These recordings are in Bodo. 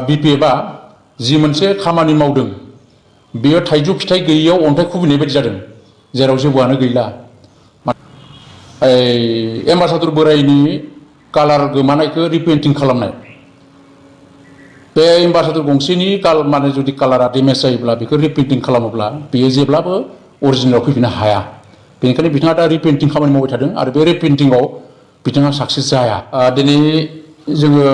बिपिएफआ जि मोनसे खामानि मावदों बेयो थाइजौ फिथाइ गैयैयाव अन्थाइ खुबैनाय बायदि जादों, जेराव जेबोआनो गैला। एम्बासादर बोराइनि कालार गोमानायखौ रिपेन्टिं खालामनाय, बे एम्बासादर गंसेनि माने जुदि कालारा डेमेज जायोब्ला बेखौ रिपेन्टिं खालामोब्ला बेयो जेब्लाबो अरिजिनेलाव फैफिननो हाया। बेनिखायनो बिथाङा दा रिपेन्टिं खामानि मावबाय थादों आरो बे रिपेन्टिंआव बिथाङा साक्सेस जाया। दिनै जोङो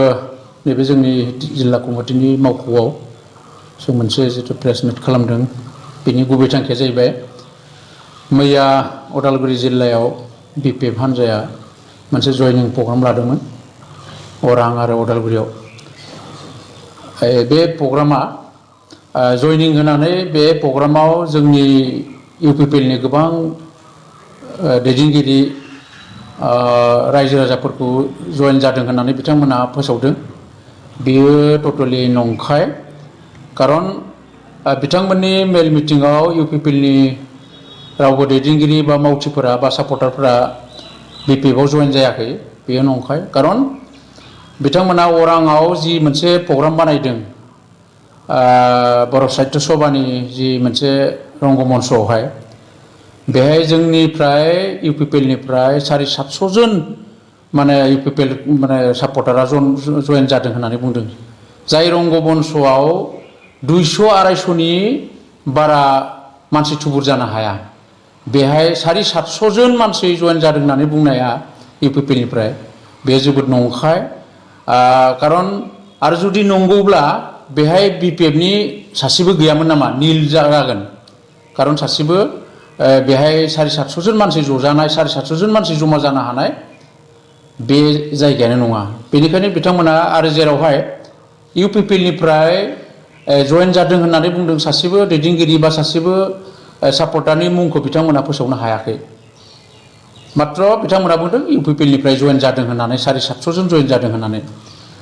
नैबे जोंनि जिल्ला कमिटिनि मावख'आव जों मोनसे जिथु प्रेस मिट खालामदों, बेनि गुबै थांखिया जाहैबाय मैया उदालगुरि जिल्लायाव बिपिएफ हान्जाया मोनसे जयनिं प्रग्राम लादोंमोन अरां आरो उदालगुरियाव। बे प्रग्रामा जयनिं होनानै बे प्रग्रामाव जोंनि इउपिपिएलनि गोबां दैदेनगिरि रायजो राजाफोरखौ जयेन जादों होननानै बिथांमोना फोसावदों। बेयो टटेलि नंखाय। खारन बिथांमोननि मेल मिटिङाव इउपिपिएलनि रावबो दैदेनगिरि बा मावथिफोरा बा सापर्टारफोरा बिपिएफआव जयेन जायाखै, बेयो नंखाय। खारन बिथांमोना अराङाव जि मोनसे प्रग्राम बानायदों, बर' साहित्य सभानि जि मोनसे रंगमन्चआवहाय, बेहाय जोंनिफ्राय इउपिपिएलनिफ्राय 750 जन माने इउपिपिएल माने सापर्टारा जयेन जादों होननानै बुंदों। जाय रंगमन्चआव 200-250नि बारा मानसि थुबुर जानो हाया, बेहाय 750 जन मानसि जयेन जादों होननानै बुंनाया इउपिपिएलनिफ्राय बे जोबोद नंखाय। खारन आरो जुदि नंगौब्ला बेहाय बिपिएफनि सासेबो गैयामोन नामा? निल जागोन। खारन सासेबो बेहाय 750 जन मानसि ज'जानाय, 750 जन मानसि जमा जानो हानाय बे जायगायानो नङा। बेनिखायनो बिथांमोना आरो जेरावहाय इउपिपिएलनिफ्राय जयेन जादों होननानै बुंदों, सासेबो दैदेनगिरि बा सासेबो सापर्टारनि मुंखौ बिथांमोना फोसावनो हायाखै। मात्र बिथांमोना बुंदों इउपिपिएलनिफ्राय जयेन जादों होननानै, 750 जन जयेन जादों होननानै।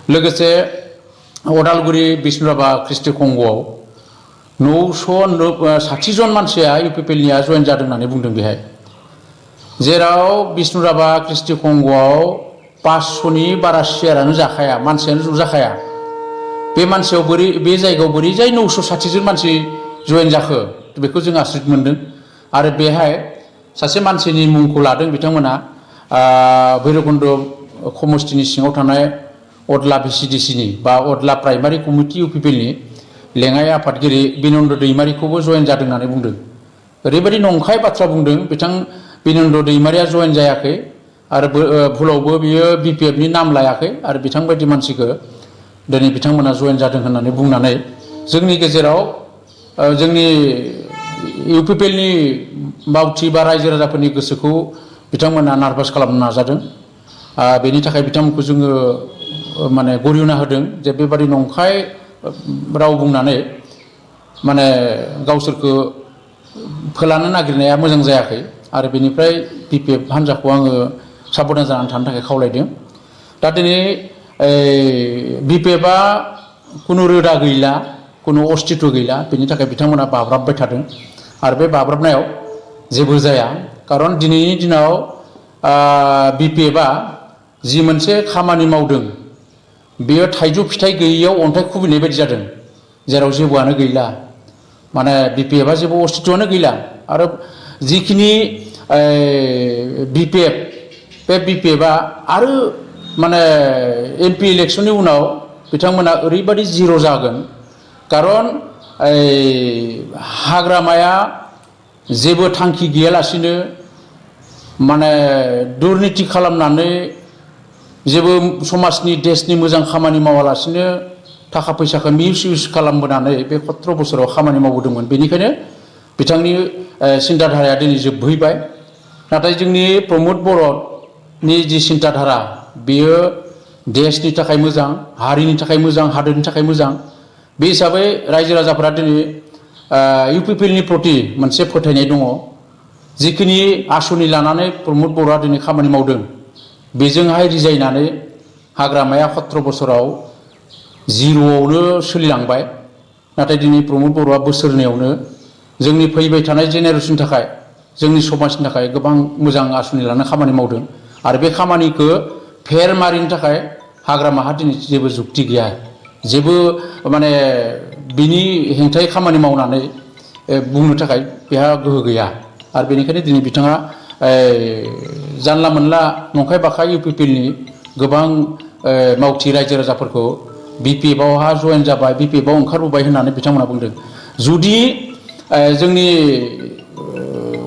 लोगोसे उदालगुरि बिष्णुराभा ख्रिस्टि कंगआव 960 जन मानसिया इउपिपिएलनिया जयेन जादों होननानै बुंदों बेहाय। जेराव बिष्णुराभा ख्रिस्टि कंगआव 500नि बारा सियारानो जाखाया, मानसियानो नुजाखाया। बे मानसियाव बे जायगायाव बोरैजाय 960 जन मानसि जयेन जाखो, बेखौ जों आसरित मोनदों। आरो बेहाय सासे मानसिनि मुंखौ लादों बिथांमोना भैरबकुन्द समस्तिनि सिङाव थानाय अदला भिसिडिसिनि बा अदला प्राइमारि कमिटि इउपिपिएलनि लेङाइ आफादगिरि बिनन्द दैमारिखौबो जयेन जादों होननानै बुंदों। ओरैबायदि नंखाय बाथ्रा बुंदों, बिथां बिनन्द दैमारिया जयेन जायाखै आरो भुलावबो बियो बिपिएफनि नाम लायाखै आरो बिथांबायदि मानसिखौ दिनै बिथांमोना जयेन जादों होननानै बुंनानै जोंनि गेजेराव जोंनि इउपिपिएलनि मावथि बा रायजो राजाफोरनि गोसोखौ बिथांमोना नार्भास खालामनो नाजादों। बेनि थाखाय बिथांमोनखौ जोङो माने गरियना होदों जे बेबादि नंखाय राव बुंनानै माने गावसोरखौ फोलानो नागिरनाया मोजां जायाखै। आरो बेनिफ्राय बिपिएफ हान्जाखौ आङो साबधान जानानै थानो थाखाय खावलायदों। दा दिनै बिपिएफआ खुनु रोदा गैला, खुनु अस्तित्व गैला, बेनि थाखाय बिथांमोना बाब्राबबाय थादों। आरो बे बाब्राबनायाव जेबो जाया। खारन दिनैनि दिनाव बिपिएफआ जि मोनसे खामानि मावदों बेयो थाइजौ फिथाइ गैयैयाव अन्थाइ खुबैनाय बायदि जादों, जेराव जेबोआनो गैला। माने बिपिएफआ जेबो अस्तित्वआनो गैला। आरो जिखिनि बिपिएफ, बे बिपिएफआ आरो माने एमपि इलेक्सननि उनाव बिथांमोना ओरैबायदि जिर' जागोन। खारन हाग्रामाया जेबो थांखि गैयालासिनो माने दुर्निति खालामनानै जेबो समाजनि देशनि मोजां खामानि मावालासिनो थाखा फैसाखौ मिस खालामबोनानै बे 17 बोसोराव खामानि मावबोदोंमोन। बेनिखायनो बिथांनि सिन्ताधाराया दिनै जोबहैबाय। नाथाय जोंनि प्रमद बर'नि जि सिन्ताधारा बेयो देशनि थाखाय मोजां, हारिनि थाखाय मोजां, हादोरनि थाखाय मोजां। बे हिसाबै रायजो राजाफोरा दिनै इउपिपिएलनि प्रति मोनसे फोथायनाय दङ। जिखिनि आसनि लानानै प्रमद बर'आ दिनै खामानि मावदों, बेजोंहाय रिजायनानै हाग्रामाया 17 बोसोराव जिर'आवनो सोलिलांबाय। नाथाय दिनै प्रमद बर'आ बोसोरनैयावनो जोंनि फैबाय थानाय जेनेरेसननि थाखाय, जोंनि समाजनि थाखाय गोबां मोजां आसनि लानानै खामानि मावदों। आरो बे खामानिखौ फेर मारिनो थाखाय हाग्रामाहा दिनै जेबो जुक्ति गैया। जेबो माने बिनि हेंथायै खामानि मावनानै बुंनो थाखाय बेहा गोहो गैया आरो बेनिखायनो दिनै बिथाङा जानला मोनला नंखाय बाखाय इउपिपिएलनि गोबां मावथि रायजो राजाफोरखौ बिपिएफआवहा जयेन जाबाय बिपिएफआव ओंखारबोबाय होननानै बिथांमोना बुंदों जुदि जोंनि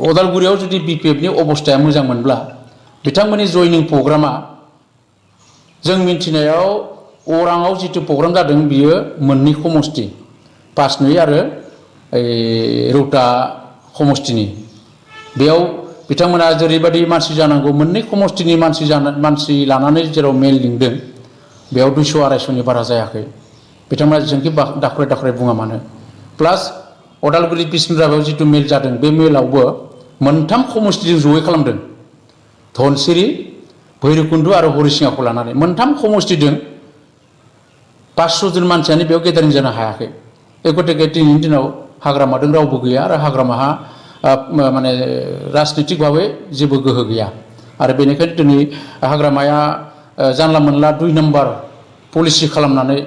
अदालगुरियाव जुदि बिपिएफनि अबस्थाया मोजां मोनब्ला बिथांमोननि जयनिं प्रग्रामा जों मिन्थिनायाव अराङाव जितु प्रग्राम जादों बियो मोननै समष्टि 5-2 आरो रौता समष्टिनि बेयाव बिथांमोना जेरैबायदि मानसि जानांगौ मोननै समष्टिनि मानसि लानानै जेराव मेल लिंदों बेयाव 200-250नि बारा जायाखै बिथांमोना जेसेबांखि दाखुराय दाखुराय बुङा मानो प्लास अदालगुरि बिष्णुराभायाव जितु मेल जादों बे मेलावबो मोनथाम समष्टिजों जयै खालामदों धनसिरि भैरबकुन्द आरो हरिसिङाखौ लानानै मोनथाम समष्टिजों 500 जन मानसियानो बेयाव गेदारिं जानो हायाखै गतिके दिनैनि दिनाव हाग्रामादों रावबो गैया आरो हाग्रामाहा माने राजनितिक भाबै जेबो गोहो गैया आरो बेनिखायनो दिनै हाग्रामाया जानला मोनला 2 नम्बर पलिसि खालामनानै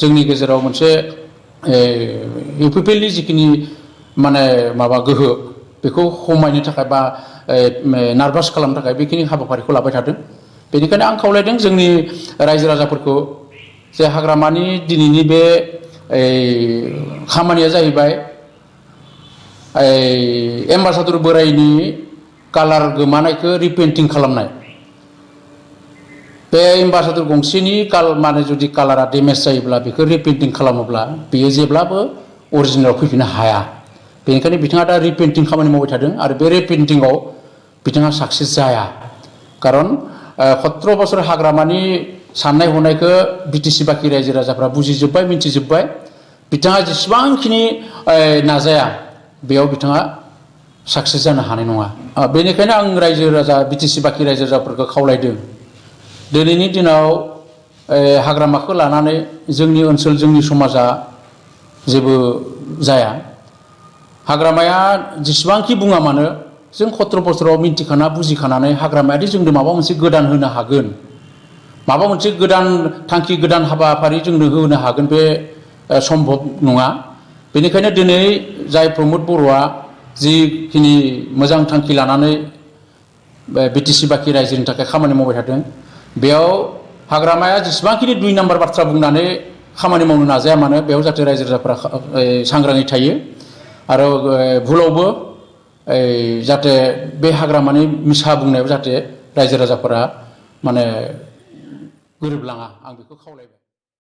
जोंनि गेजेराव मोनसे इउपिपिएलनि जिखिनि माने माबा गोहो बेखौ खमायनो थाखाय बा नार्भास खालामनो थाखाय बेखिनि हाबाफारिखौ लाबाय थादों बेनिखायनो आं खावलायदों जोंनि रायजो राजाफोरखौ जे हाग्रामानि दिनैनि बे खामानिया जाहैबाय एम्बासादर बोराइनि कालार गोमानायखौ रिपेन्टिं खालामनाय बे एम्बासादर गंसेनि माने जुदि कालारा डेमेज जायोब्ला बेखौ रिपेन्टिं खालामोब्ला बेयो जेब्लाबो अरिजिनेलाव फैफिननो हाया बेनिखायनो बिथाङा दा रिपेन्टिं खामानि मावबाय थादों आरो बे रिपेन्टिंआव बिथाङा साक्सेस जाया खारन 17 बोसोर हाग्रामानि साननाय हनायखौ बिटिसि बाखि रायजो राजाफ्रा बुजिजोब्बाय मिन्थिजोब्बाय बिथाङा जेसेबांखिनि नाजाया बेयाव बिथाङा साक्सेस जानो हानाय नङा बेनिखायनो आं रायजो राजा बिटिसि बाखि रायजो राजाफोरखौ खावलायदों दिनैनि दिनाव हाग्रामाखौ लानानै जोंनि ओनसोल जोंनि समाजा जेबो जाया हाग्रामाया जेसेबांखि बुङा मानो जों 17 बोसोराव मिन्थिखाना बुजिखानानै हाग्रामायादि जोंनो माबा मोनसे गोदान होनो हागोन माबा मोनसे गोदान थांखि गोदान हाबाफारि जोंनो होनो हागोन बे सम्भब नङा बेनिखायनो दिनै जाय प्रमद बर'आ जिखिनि मोजां थांखि लानानै बिटिसि बाखि रायजोनि थाखाय खामानि मावबाय थादों बेयाव हाग्रामाया जेसेबांखिनि 2 नम्बर बाथ्रा बुंनानै खामानि मावनो नाजाया मानो बेयाव जाहाथे रायजो राजाफोरा सांग्राङै थायो आरो भुलावबो जाहाथे बे हाग्रामानि मिसा बुंनायाव जाहाथे रायजो राजाफोरा माने गोरोबलाङा आं बेखौ खावलायबाय